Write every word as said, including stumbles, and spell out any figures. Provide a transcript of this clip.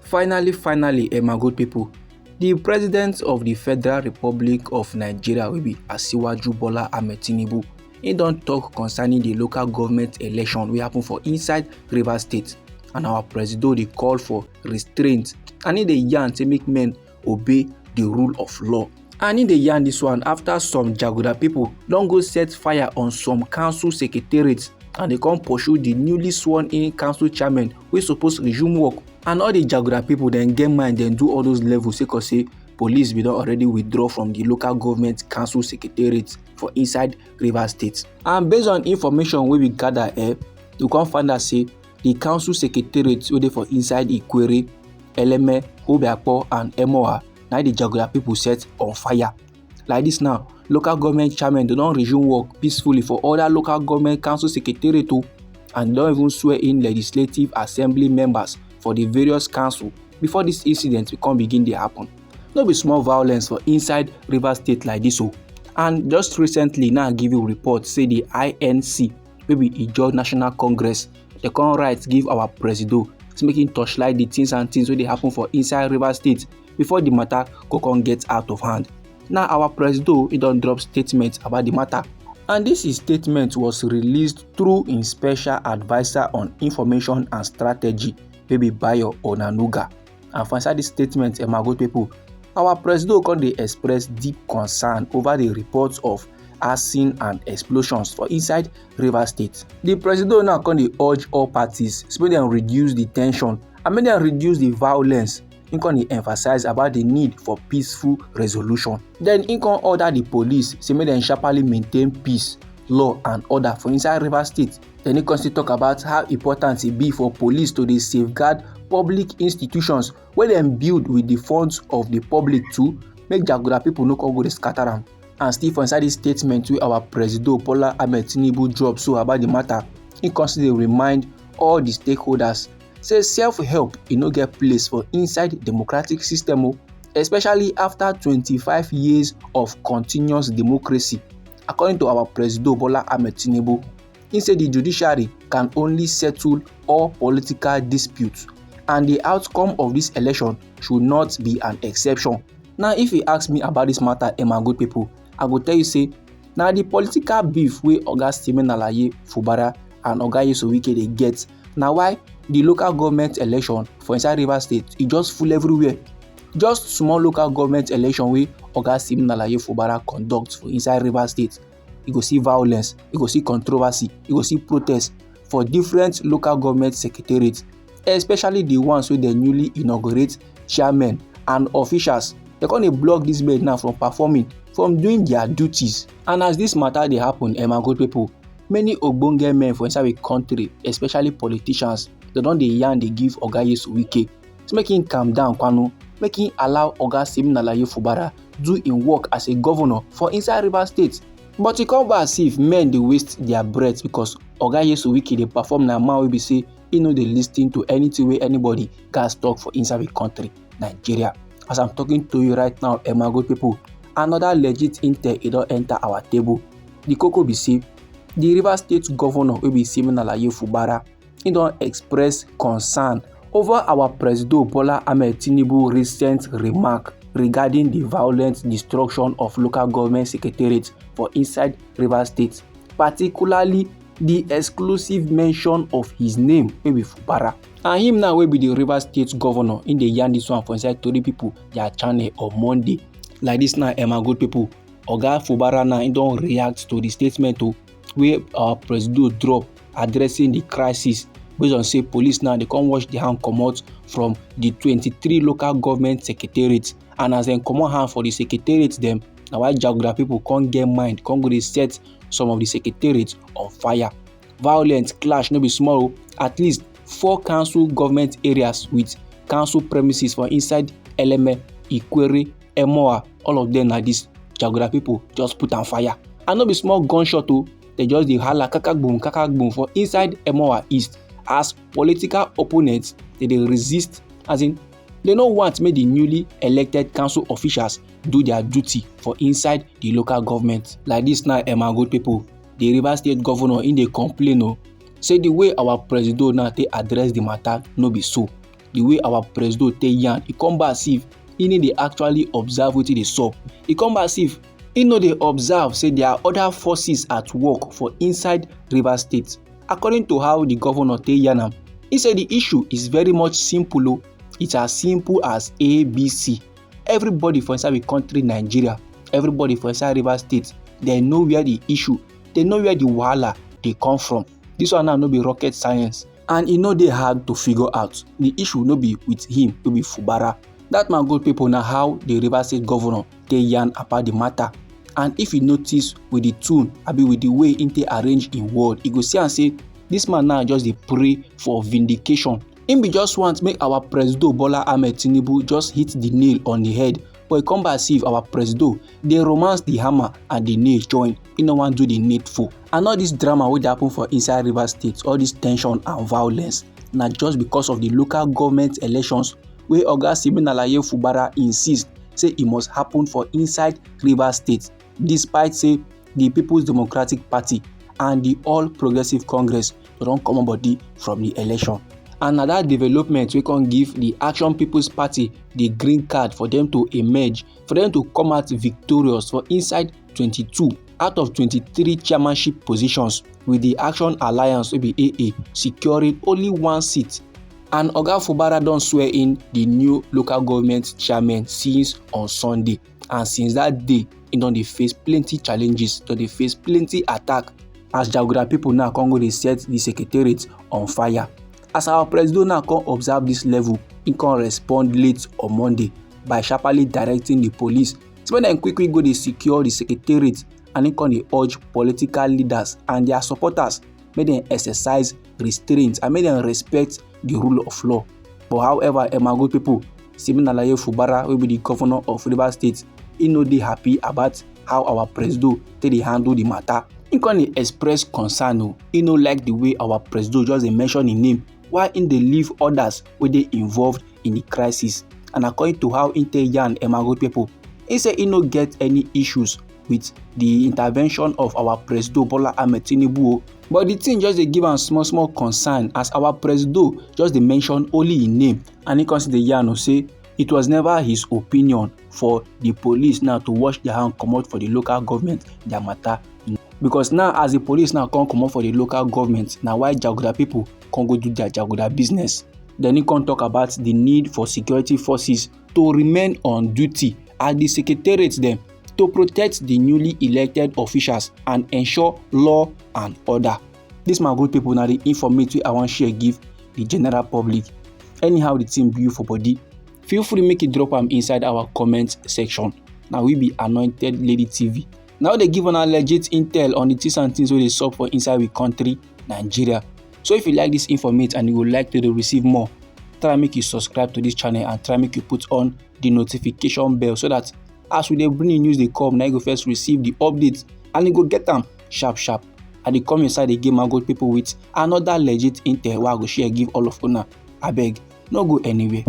Finally, finally, eh, my good people, the president of the Federal Republic of Nigeria, wey be Asiwaju Bola Ahmed Tinubu, he don talk concerning the local government election wey happen for inside Rivers State, and our presido dey call for restraint, and he dey yarn say make men obey the rule of law. And he dey yarn this one after some jaguda people don go set fire on some council secretariat, and they come pursue the newly sworn in council chairman wey suppose resume work. And all the jaguda people dem get mind dem do all those levels sake of say police bin don already withdraw from the local government council secretariat for inside Rivers State. And based on information wey we gather, eh, we come find out say the council secretariat wey dey for inside Ikwere, Eleme, Obiakpor and Emoa, na the jaguda people set on fire. Like this now, local government chairman dem don resume work peacefully for other local government council secretariat o, and dem don even swear in legislative assembly members for the various council before this incident come begin dey happen. No be small violence for inside Rivers State like this o. And just recently now, I give you report say the I N C, wey be Ijaw National Congress, dem come write give our presido say make him torchlight the things and things wey dey happen for inside Rivers State before the matter go come get out of hand. Now our presido, he don drop statement about the matter, and this his statement was released through him special adviser on information and strategy, wey be Bayo Onanuga. And for inside this statement, eh, my good people, our presido come dey express deep concern over the reports of arson and explosions for inside Rivers State. The presido now come dey urge all parties say make dem reduce the tension and make dem reduce the violence. He come dey emphasize about the need for peaceful resolution. Then he come order the police say make dem sharply maintain peace, law and order for inside Rivers State. Then he come still talk about how important e be for police to dey safeguard public institutions wey dem build with the funds of the public too, make jaguda people no come go dey scatter am. And still for inside this statement wey our presido Bola Ahmed Tinubu drop so about the matter, he come still dey remind all the stakeholders say self-help e no get place for inside democratic system o, especially after twenty-five years of continuous democracy. According to our presido Bola Ahmed Tinubu, he say the judiciary can only settle all political disputes, and the outcome of this election should not be an exception. Now, if you ask me about this matter, eh, my good people, I go tell you say na the political beef wey Oga Siminalayi Fubara and Oga Nyesom Wike dey get, na why the local government election for inside Rivers State, e just full everywhere. Just small local government election wey Oga Siminalayi Fubara conduct for inside Rivers State, you go see violence, you go see controversy, you go see protest for different local government secretariat, especially the ones wey dem newly inaugurate chairmen and officials. Dem come dey block these men now from performing, from doing their duties. And as this matter dey happen, eh, my good people, many ogbonge men for inside the country, especially politicians, dem don dey yarn dey give Oga Nyesom Wike say make him calm down kwanu, make him allow Oga Siminalayi Fubara do him work as a governor for inside Rivers State. But e come be as if men dey waste their breath because Oga Nyesom Wike dey perform na man wey be say he no dey listen to anything wey anybody gas talk for inside the country, Nigeria. As I'm talking to you right now, eh, my good people, another legit intel e don enter our table. The koko be say the Rivers State governor wey be Siminalayi Fubara, he don express concern over our presido Bola Ahmed Tinubu recent remark regarding the violent destruction of local government secretariat for inside Rivers State, particularly the exclusive mention of his name wey be Fubara. And him now wey be the Rivers State governor, he dey yarn this one for inside tori people their channel on Monday. Like this now, eh, my good people, Oga Fubara now, he don react to the statement o wey our presido drop addressing the crisis, based on say police now dey come wash the hand comot from the twenty-three local government secretariat, and as dem comot hand for the secretariat dem, na why jaguda people come get mind come go dey set some of the secretariat on fire. Violent clash no be small o. At least four council government areas with council premises for inside Eleme, Ikwere, Emoa, all of them na this jaguda people just put am fire. And no be small gunshot o, they just dey hala kakagbum kakagbum for inside Emoa East, as political opponents, they dey resist, as in, they no want make the newly elected council officials do their duty for inside the local government. Like this now, eh, my good people, the Rivers State governor, he dey complain o, say the way our presido now take address the matter no be so. the way our presido take yarn, e come be as if e no dey actually observe wetin dey sup. E come be as if e no dey observe say there are other forces at work for inside Rivers State. According to how the governor take yarn am, e say the issue is very much simple o. It's as simple as A B C. Everybody for inside the country, Nigeria, everybody for inside Rivers State, dem know where the issue, dem know where the wahala dey come from. This one now no be rocket science, and e no dey hard to figure out. The issue no be with him, no be Fubara. That, my good people, na how the Rivers State governor take yarn about the matter. And if you notice with the tune, abi with the way im take arrange im word, you go see am say this man now just dey pray for vindication. Im be just want make our presido Bola Ahmed Tinubu just hit the nail on the head, but e come be as if our presido dey romance the hammer and the nail join. E no wan do the needful. And all this drama wey dey happen for inside Rivers State, all this tension and violence, na just because of the local government elections wey Oga Siminalayi Fubara insist say e must happen for inside Rivers State, despite say the People's Democratic Party and the All Progressive Congress don comot body from the election. And na that development wey come give the Action People's Party the green card for them to emerge, for them to come out victorious for inside twenty-two out of twenty-three chairmanship positions, with the Action Alliance, wey be A A, securing only one seat. And Oga Fubara don swear in the new local government chairman since on Sunday. And since that day, e don dey face plenty challenges, don dey face plenty attack, as jaguda people now come go dey set the secretariat on fire. As our presido now come observe this level, he come respond late on Monday by sharply directing the police say make dem quick quick go dey secure the secretariat, and he come dey urge political leaders and their supporters make dem exercise restraint and make dem respect the rule of law. But however, eh, my good people, Siminalayi Fubara, wey be the governor of Rivers State, he no dey happy about how our presido take dey handle the matter. He come dey express concern o. He no like the way our presido just dey mention him name, while he dey leave others wey dey involved in the crisis. And according to how he take yarn, eh, my good people, he say he no get any issues with the intervention of our presido Bola Ahmed Tinubu o. But the thing just dey give am small small concern, as our presido just dey mention only him name, and he come still dey yarn o say it was never his opinion for the police now to wash their hand comot for the local government their matter. Because now, as the police now come comot for the local government, na why jaguda people come go do their jaguda business. Then he come talk about the need for security forces to remain on duty at the secretariat dem to protect the newly elected officials and ensure law and order. This, my good people, na the informate wey I wan share give the general public. Anyhow the thing be you for body, feel free make you drop am inside our comment section. Na we be Anointed Lady T V. Now they give una legit intel on the things and things wey dey sup for inside we country, Nigeria. So if you like this informate and you would like to dey receive more, try make you subscribe to this channel and try make you put on the notification bell, so that as we dey bring the news dey come, na you go first receive the update and you go get am sharp sharp. I dey come inside again, my good people, with another legit intel wey I go share give all of una. Abeg, no go anywhere.